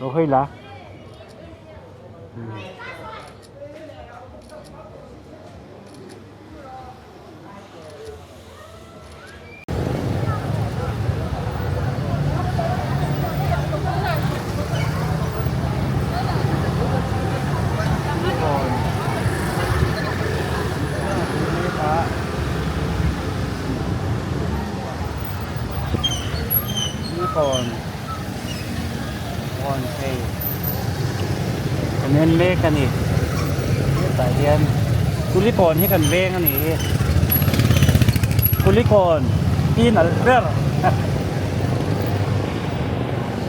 Lo hawi la. Kawn hei kan en mek a ni hetah hian kulikawn hi kan veng a nih hi kulikawn hi nalh ber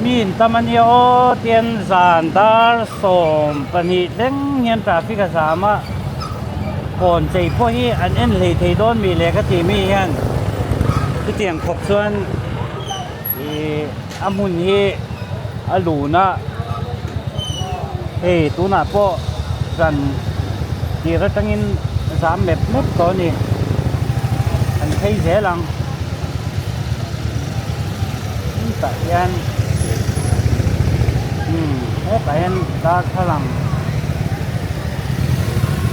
mi in tam a nia aw tian zan dar 12 thleng hian traffic a zam a kawn chei pawh hi an en hlei thei dawn mi leh ka tih mi hian chutiang khawp chuan. Ihh a hmun hi a lun a hei tunah pawh zan tir atangin zam mep mep tawh a ni an phei zel ang tah hian umm hetah hian darthlalang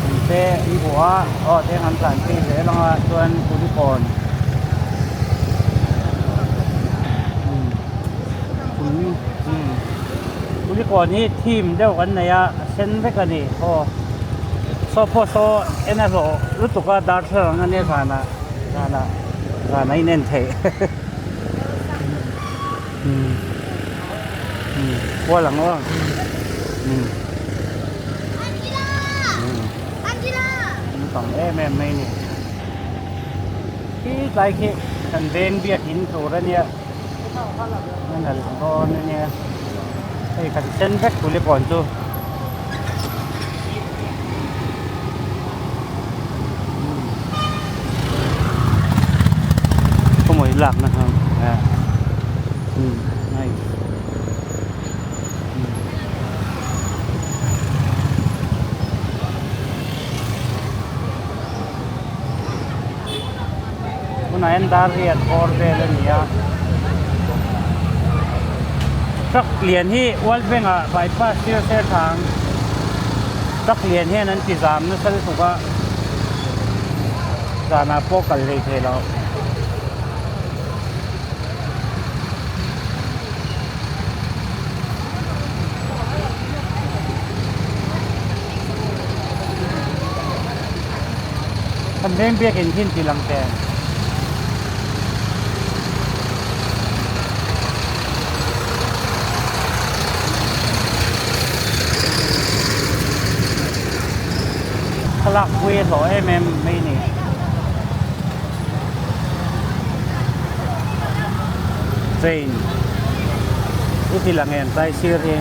awm te an vuah a aw tiang an tlan phei zel ang a chuan kulikawn. Kulikawn hi theme deuh kan nei a a sen vek a ni aw saw pawh saw en a hlawh lutuk a darthlalang a nia zanah zanah zanah a inen theih kual ang aw tam em em mai a ni. Khi tlai khi kan veng biakin tur a nia a nalh dawn a nia hei kan sen vek kulikawn chu. Khawmawih lakna kha nice. Tunah hian dar riat bawr vel a ni a truck lian hi world bank ah bypass tir se tha ang truck lian hian an ti zam nasa lutuk a zanah pawh kal hlei thei lo. Kan veng biakin khin tih lang teh. Thlalak pui a hlawh em em mai ni. Train i ti lang em tlai sir hi.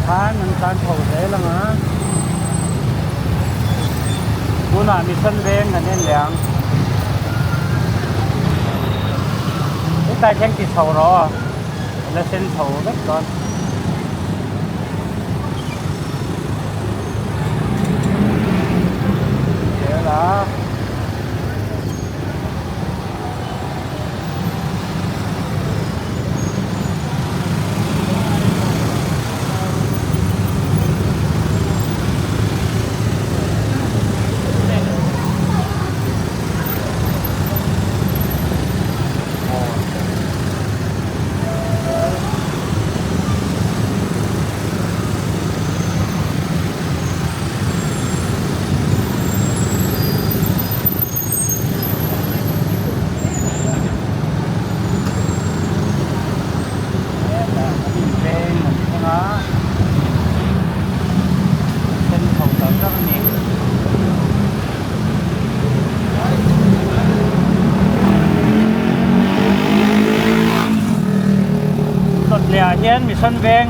Khan an tlan chho zel ang a tunah mission veng an en leh ang hetlai thleng ti chho rawh aw a la sen chho vek dawn. Zel a. Veng an thleng a sen chho tak tak a ni. Kawt leh ah hian Mission Veng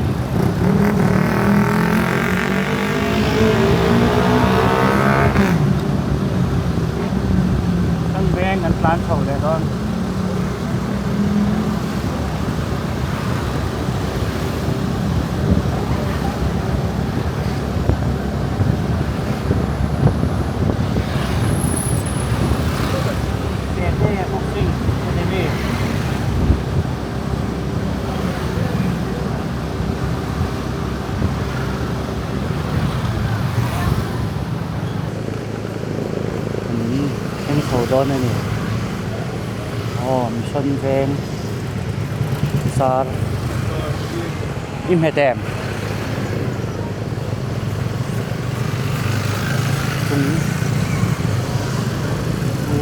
Mission Veng an tlan chho leh dawn. dawn a ni. Aw Mission Veng zar i hmet em? Chung hi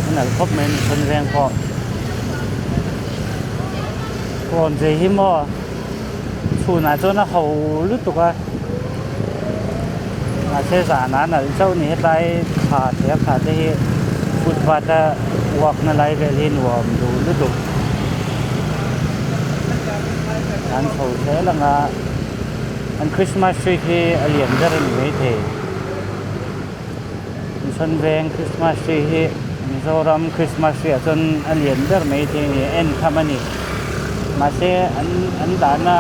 a nalh khawp mai Mission Veng pawh. Rawn chei hi maw chhunah chuan a ho lutuk a mahse zanah a nalh chauh a ni hetlai thla te a thla te hi footpath a walk na lai vel hi nuam duh lutuk an chho zel ang a an christmas tree khi a lian ber a ni maithei. Mission Veng Christmas tree hi Mizoram Christmas tree ah chuan a lian ber mai thei a ni en tham a ni mahse an an dahna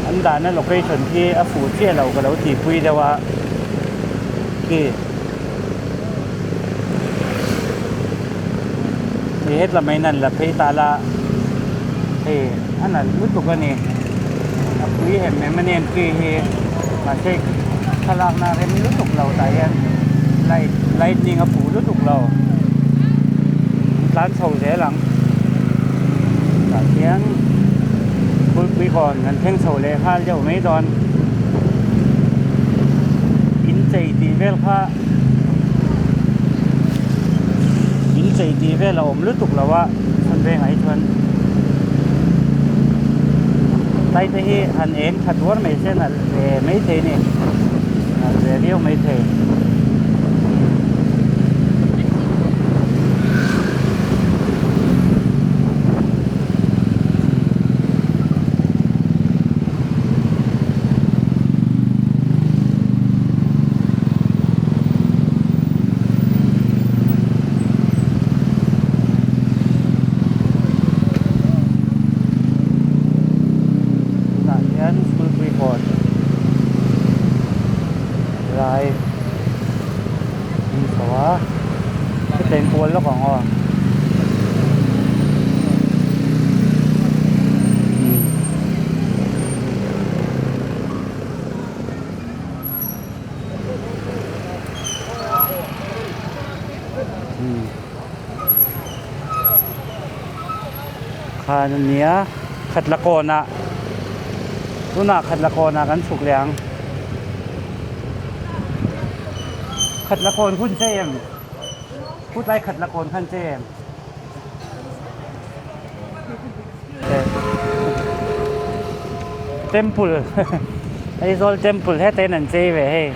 an dahna location khi a fuh chiah lo ka lo tihpui deuh a khi hei hetlam ah hian an la phei ta la hei a nalh lutuk a ni a pui em em a ni an tree hi mahse thlalakna a rem lutuk lo tah hian light lightning a fuh lutuk lo tlan chho zel ang tah hian phulpui kawn kan thleng chho leh nghal deuh mai dawn in chei tih vel kha in chei tih vel a awm lutuk lo a chhan vengah hi chuan tlai te hi han eng tha tuar mai se nalh ve maithei a ni nalh ve viau maithei. Tunah hian school pui kawn lai an chho a heta in kual lawk ang aw. Khan a nia khatla kawnah tunah khatla kawnah kan chhuk leh ang khatla kawn hun che em hutlai khatla kawn khan che em. Temple Aizawl temple heta in an chei ve hei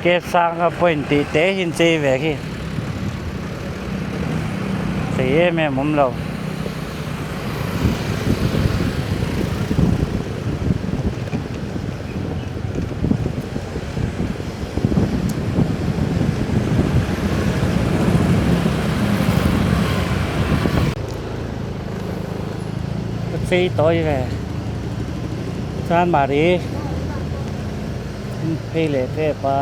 cave sanga point tih te hi an chei ve khi chei em em awm lo. Ka chei tawi ve chuan mahni in phei leh tep a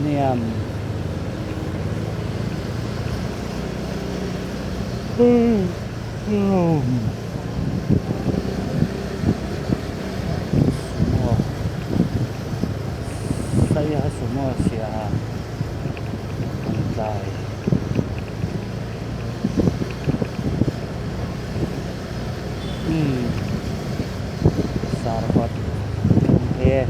niam sumo saiha sumo siaha an tlai. Umm sarkawt an phei e.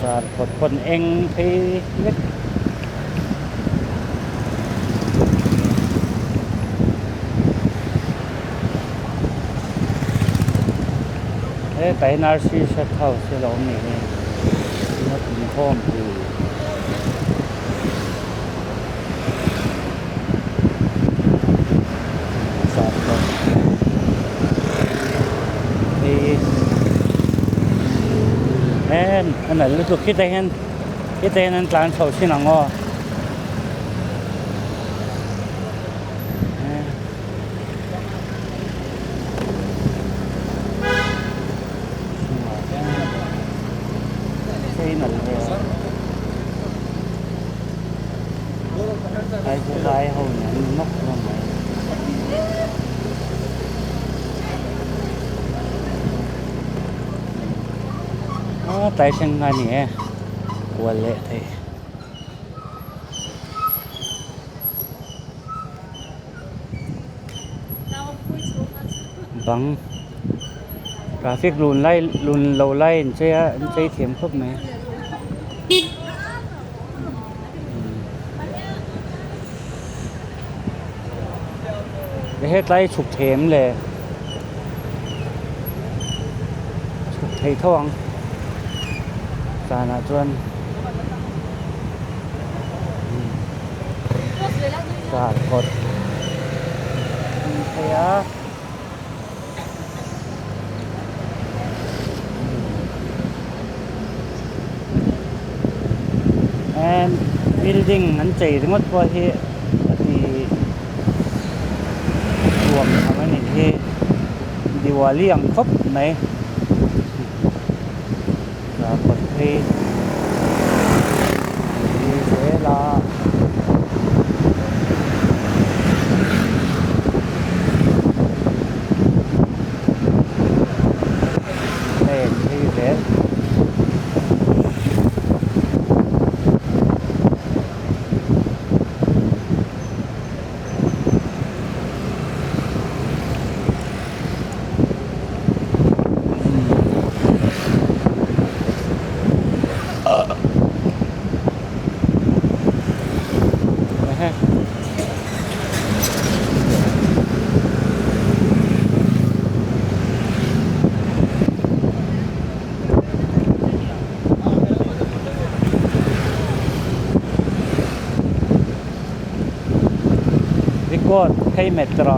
Sarkawt pawn eng phei vek. Hetah hian RC set house hi a lo awm ni hi a inkhawm pui. A nalh lutuk khitah hian khitah hian an tlan chho thin ang aw. Ai chu vai ho nen an ni nawk hlawm mai. A tlai thleng kha a ni e kual leh thei. Bang traffic lun lai lun lo lai an chei a an chei thiam khawp mai. Hetlai chhuk thei em le chhuk thei tho ang zanah chuan zarkawt an phei a. And building an chei ringawt pawh hi a ti nuam tham a nih hi Diwali ang khawp mai zarkawt phei a ni zel a. Heng phei zel. Record phei metro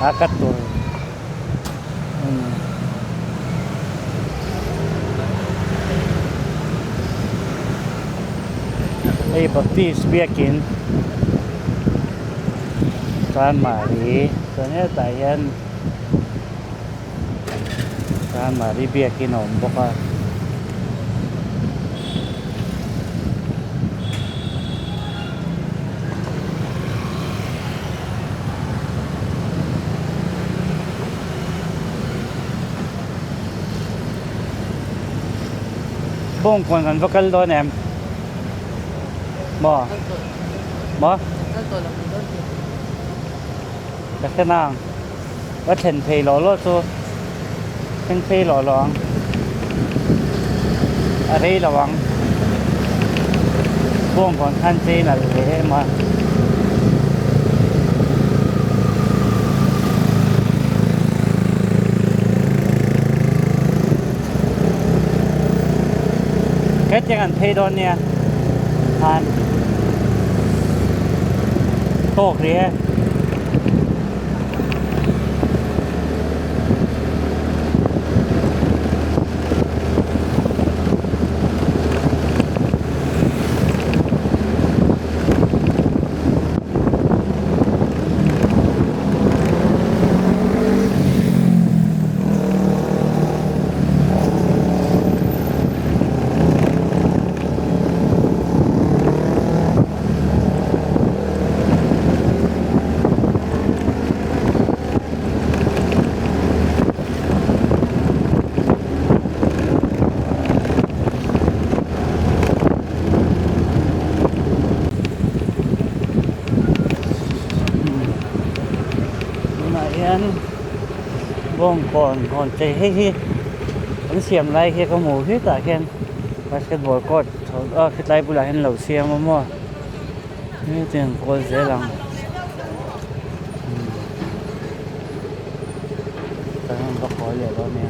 a ka tur Hei Baptist biakin Chanmari chuan hetah hian Chanmari biakin a awm bawk a. Bawngkawn kan va kal dawn em? Maw? Maw? Ka hre nang. Va thlen phei lawh lawh chu thleng phei lawh lawh ang. A rei lo ang. Bawngkawn khan chain a hle em a. Hetiang an phei dawn nia khan tawk rih e. Tunah hian bawngkawn hawn chei hei hi an siam lai hi ka hmu hetah hian basketball court a khawtlai bulah hian lo siam a maw hetiang kawl zel ang kan rawn va kawl leh dawn nia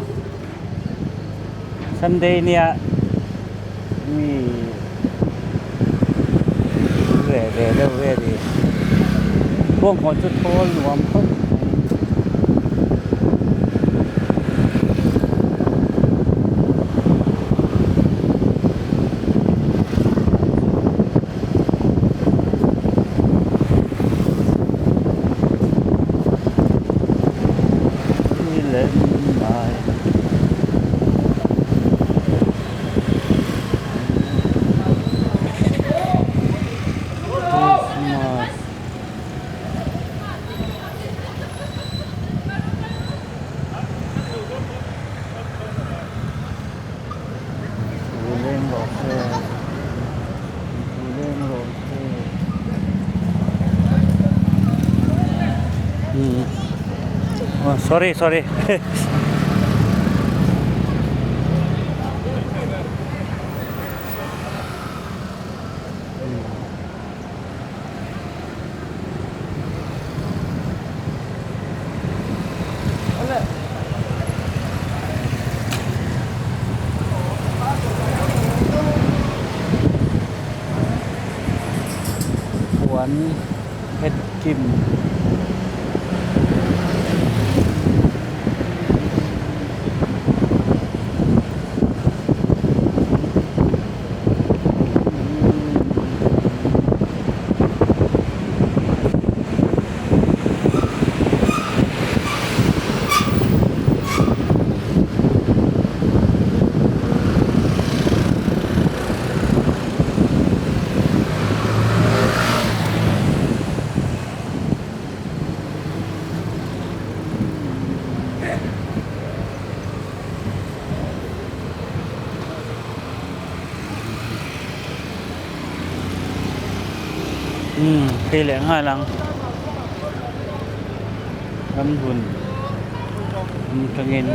Sunday nia mi reh ve deuh vel hi bawngkawn chu thawl nuam khawp mai. Sorry sorry. Puan het kim. Umm phei leh nghal ang ramhlun awm tangin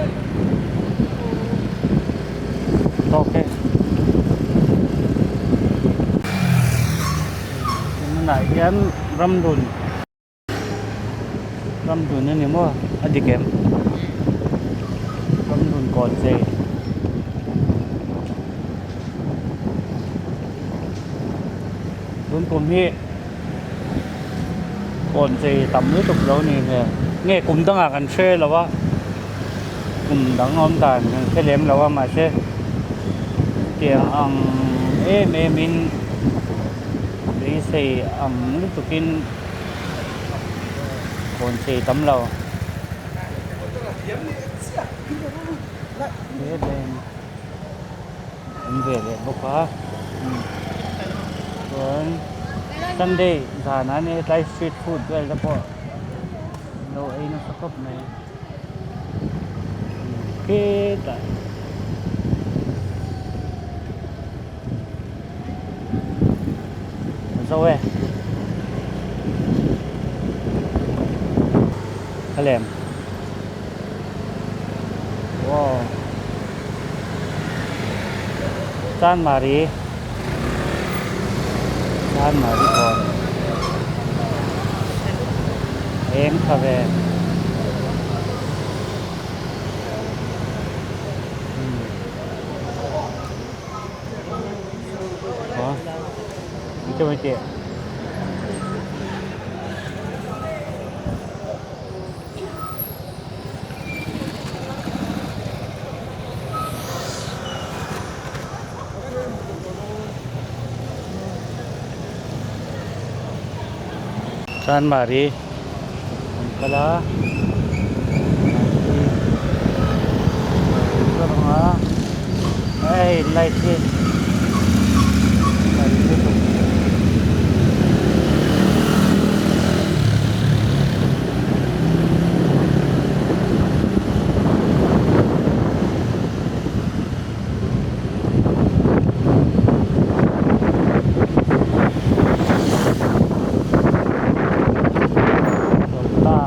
tawk e tunah hian ramhlun. Ramdun a ni maw a dik em ramdun kawn chei tun kum hi kawn chei tam lutuk lo ni hmel nge kum dangah kan hre lo a kum dang awm dan kan hre lem lo a mahse tiang ang em em in beisei ang lutuk in. Kawn chei tam lo. He bank awm ve leh bawk a chuan Sunday zanah ania hetlai street food vel te pawh lo ei nasa khawp mai khitah. Zo e a lem wow Chanmari Chanmari kawn eng tha ve. Chanmari an kal a. Hei light hi nalh lutuk. Tawlhta.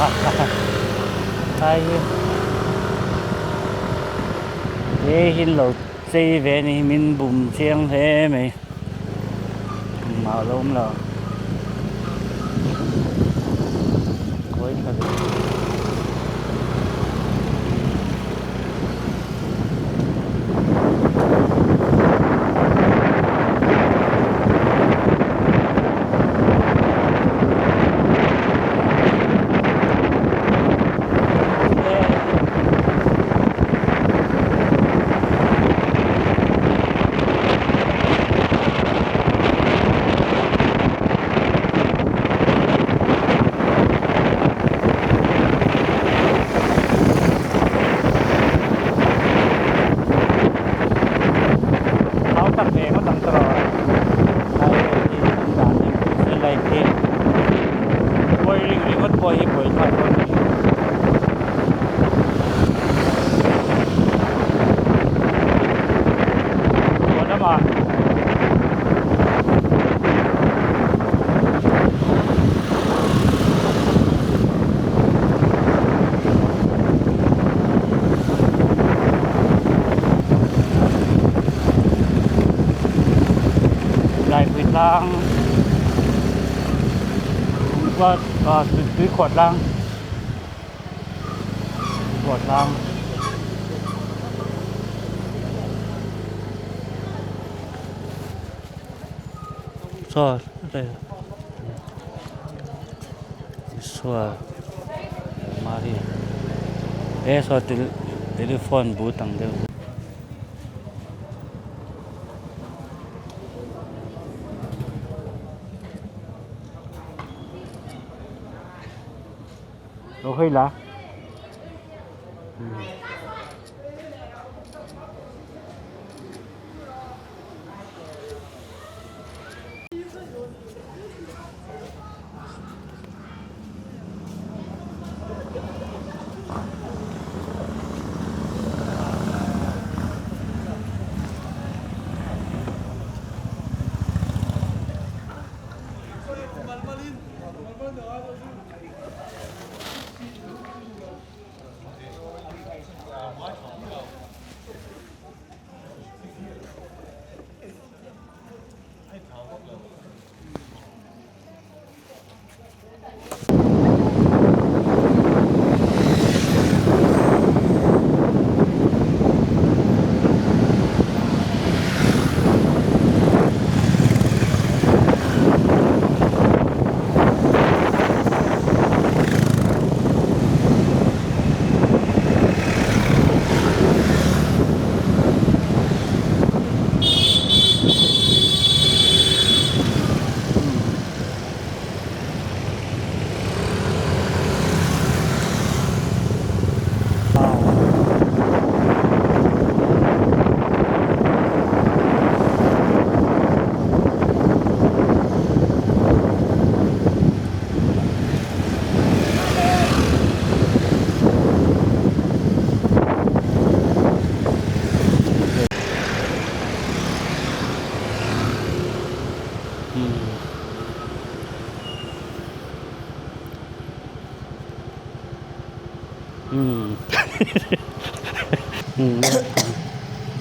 Lai hi he hi an lo chei ve a ni min bum chiang hle mai engmah a lo awm lo kawi thla ve. Thau tak ve ngawt ang tawh lai vel hi an dan em pawh se light hi wiring ringawt pawh hi buaithlak dawn a ni. Chhuah lamah. Laipui tlang tui khuah tlang khuah tlang. Saw Isua Mari he saw telephone booth ang deuh. Lo hawi la.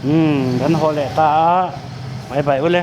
Umm kan haw leh ta a, bye bye ule.